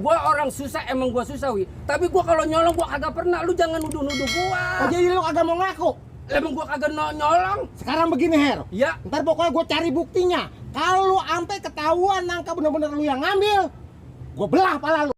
Gua orang susah, emang gua susah, Wi. Tapi gua kalau nyolong gua kagak pernah. Lu jangan nuduh-nuduh gua. Oh, jadi lu kagak mau ngaku? Emang gua kagak nyolong. Sekarang begini, Her. Ya. Ntar pokoknya gue cari buktinya. Kalau sampai ketahuan nangka bener-bener lu yang ngambil, gue belah pala lu.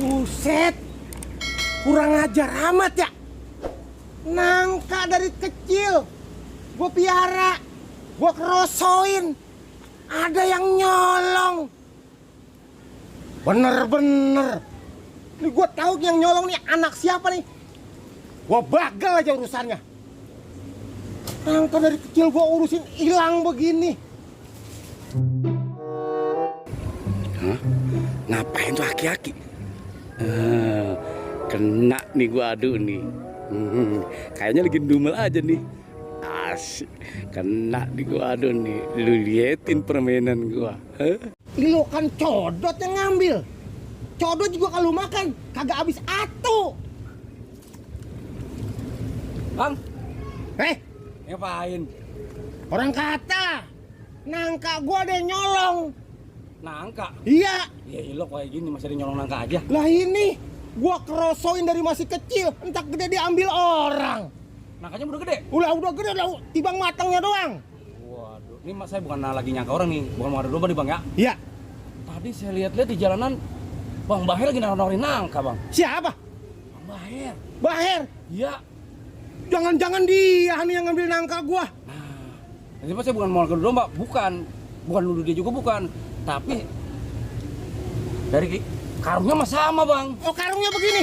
Buset, kurang ajar amat ya. Nangka dari kecil gue piara, gue kerosoin, ada yang nyolong. Bener-bener. Ini gue tahu yang nyolong nih anak siapa nih. Gue bagal aja urusannya. Nangka dari kecil gue urusin hilang begini. Hah? Ngapain tuh aki-aki? Kena nih gua adu nih. Kayaknya lagi dumel aja nih. Asik. Kena nih gua adu nih. Lu liatin permainan gua. Lu kan codot yang ngambil. Codot juga kalau makan kagak habis atu. Bang, Ngapain? Orang kata nangka gua ada yang nyolong. nangka. Iya. Ya lo kayak gini masih ada nyolong nangka aja. Lah ini gua kerosoin dari masih kecil, entak gede diambil orang. Nangkanya udah gede. Udah gede, udah tibang matangnya doang. Waduh, ini mas saya bukan lagi nyangka orang nih, bukan mau ada domba nih bang ya. Iya. Tadi saya lihat-lihat di jalanan Bang Baher lagi nawarin nangka bang. Siapa? Bang Baher. Baher. Iya. Jangan-jangan dia nih yang ngambil nangka gua. Nah, ini saya bukan mau ngadu domba, bukan nuduh dia juga bukan, tapi dari karungnya mah sama bang. Oh karungnya begini.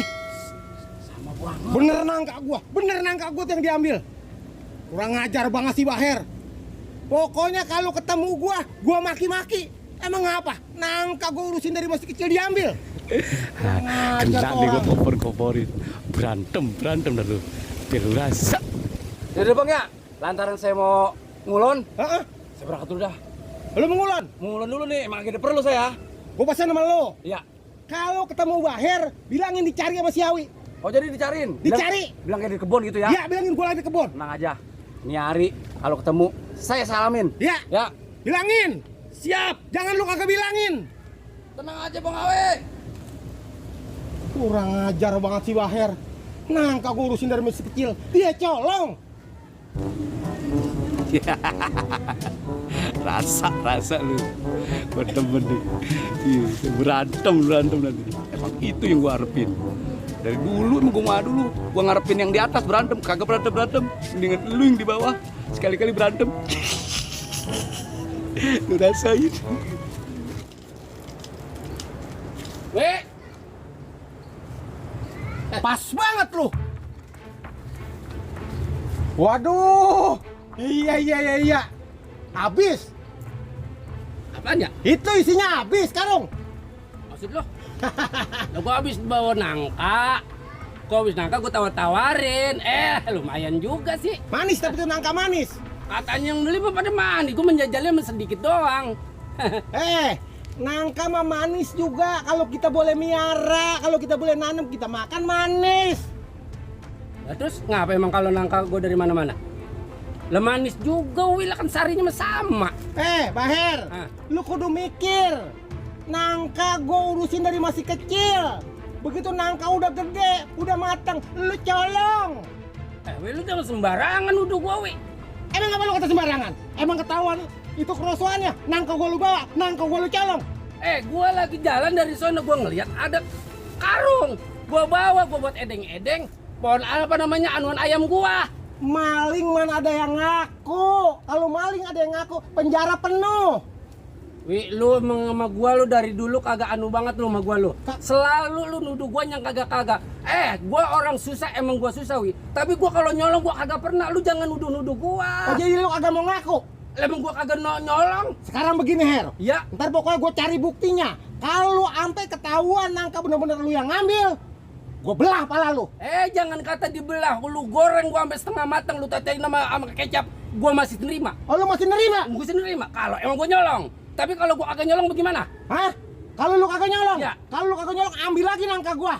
Sama banget. Bener nangka gua yang diambil. Kurang ngajar banget si Baher. Pokoknya kalau ketemu gua maki-maki. Emang apa? Nangka gua urusin dari masih kecil diambil. Kena nih gua kompor-komporin. Berantem dah lu. Biar lu rasa. Yaudah bang ya, lantaran saya mau ngulon, Heeh. saya berangkat dulu dah. Lu mengulon? Ngulon dulu nih, emang lagi ada perlu saya. Gua pesan sama lo. Iya. Kalau ketemu Baher, bilangin dicari sama si Awi. Oh jadi dicariin? Dicari. Bilang kayak di kebun gitu ya? Ya, bilangin gua lagi di kebun. Tenang aja. Nyari, kalau ketemu saya salamin. Ya, Ya. bilangin. Siap. Jangan lu kagak bilangin. Tenang aja Bang Awe. Kurang ajar banget si Baher. Nangka gua urusin dari masih kecil. Dia colong. Rasa lu. Gua temen nih. Iya, berantem nanti. Emang itu yang gua harapin. Dari dulu emang gua mau dulu. Gua ngarepin yang di atas berantem, kagak berantem. Mendingan lu yang di bawah. Sekali-kali berantem. Lu rasain. Weh. Pas banget lu. Waduh. Iya. Habis. Apaan ya? Itu isinya habis, karung. Maksud lo? Lah gua habis bawa nangka. Gua habis nangka gua tawar-tawarin. Lumayan juga sih. Manis tapi itu nangka manis. Katanya yang beli mah pada manis, gua menjajalnya mah sedikit doang. Nangka mah manis juga kalau kita boleh miara, kalau kita boleh nanam, kita makan manis. Lah terus ngapa emang kalau nangka gua dari mana-mana? Lah manis juga, Wil, kan sarinya mah sama. Baher, Ah. lu kudu mikir. Nangka gua urusin dari masih kecil. Begitu nangka udah gede, udah matang, lu colong. Wil, lu jangan sembarangan nuduh gua, Wil. Emang apa lu kata sembarangan? Emang ketahuan itu kerosoannya, nangka gua lu bawa, nangka gua lu colong. Gua lagi jalan dari sana, gua ngeliat ada karung. Gua bawa, gua buat edeng-edeng. Pohon apa namanya, anuan ayam gua. Maling mana ada yang ngaku. Kalau maling ada yang ngaku, penjara penuh. Wi, lu emang sama gua lu dari dulu kagak anu banget lu sama gua lu. Selalu lu nuduh gua yang kagak-kagak. Gua orang susah, emang gua susah, Wi. Tapi gua kalau nyolong gua kagak pernah. Lu jangan nuduh-nuduh gua. Oh jadi lu kagak mau ngaku? Emang gua kagak nyolong. Sekarang begini, Her. Ya. Ntar pokoknya gue cari buktinya. Kalau sampai ketahuan nangka bener-bener lu yang ngambil, gue belah pala lu. Jangan kata dibelah. Lu goreng gua sampai setengah matang, lu tetein sama kecap. Gua masih nerima. Oh lu masih nerima? Gua masih nerima. Kalau emang gua nyolong. Tapi kalau gua kagak nyolong bagaimana? Hah? Kalau lu kagak nyolong? Iya. Kalau lu kagak nyolong, ambil lagi nangka gua.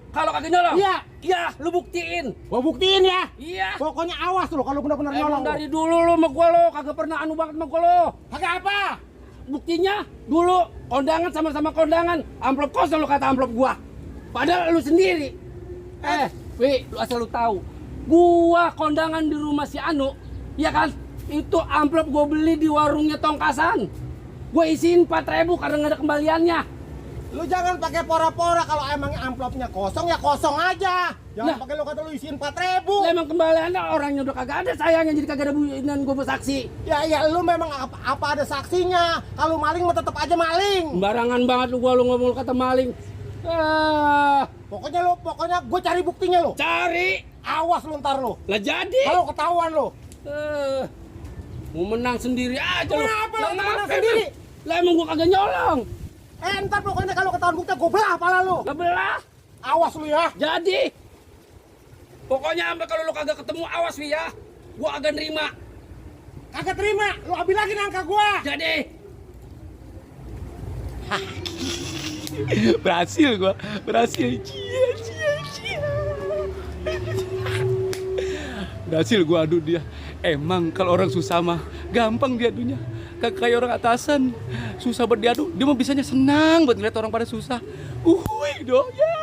Kalau kagak nyolong? Iya. Iya, lu buktiin. Gua buktiin ya. Iya. Pokoknya awas lu kalau benar-benar nyolong. Emang dari dulu lu sama gua lo kagak pernah anu banget sama gua lo. Kagak apa? Buktinya dulu kondangan sama-sama kondangan, amplop kosong lu kata amplop gua. Padahal lu sendiri. Wi, lu asal lu tahu. Gua kondangan di rumah si Anu, ya kan? Itu amplop gua beli di warungnya Tongkasan. Gua isiin 4.000 karena nggak ada kembaliannya. Lu jangan pakai pora-pora, kalau emang amplopnya kosong ya kosong aja. Jangan Nah. pakai lu kata lu isiin Lah, 4.000. emang kembaliannya orangnya udah kagak ada, sayangnya jadi kagak ada buinan gua bersaksi. Ya lu memang apa ada saksinya. Kalau maling mah tetap aja maling. Sembarangan banget lu ngomong kata maling. Pokoknya gue cari buktinya lo. Cari. Awas lu ntar lo. Lah jadi. Kalau ketahuan lo. Mau menang sendiri aja lu. Kenapa lu Lah, menang kenapa sendiri? emang? Lah emang gua kagak nyolong. Ntar pokoknya kalau ketahuan bukti gue belah pala lo. Kebelah. Awas lu ya. Jadi. Pokoknya sampai kalau lu kagak ketemu awas Wi ya. Gua agak nerima. Kagak terima. Lu ambil lagi nangka gua. Jadi. Berhasil gua, berhasil. Cia. Berhasil gua adu dia. Emang kalau orang susah mah gampang diadunya. Kagak kayak orang atasan. Susah buat diadu, dia mah bisanya senang buat ngeliat orang pada susah. Dong ya.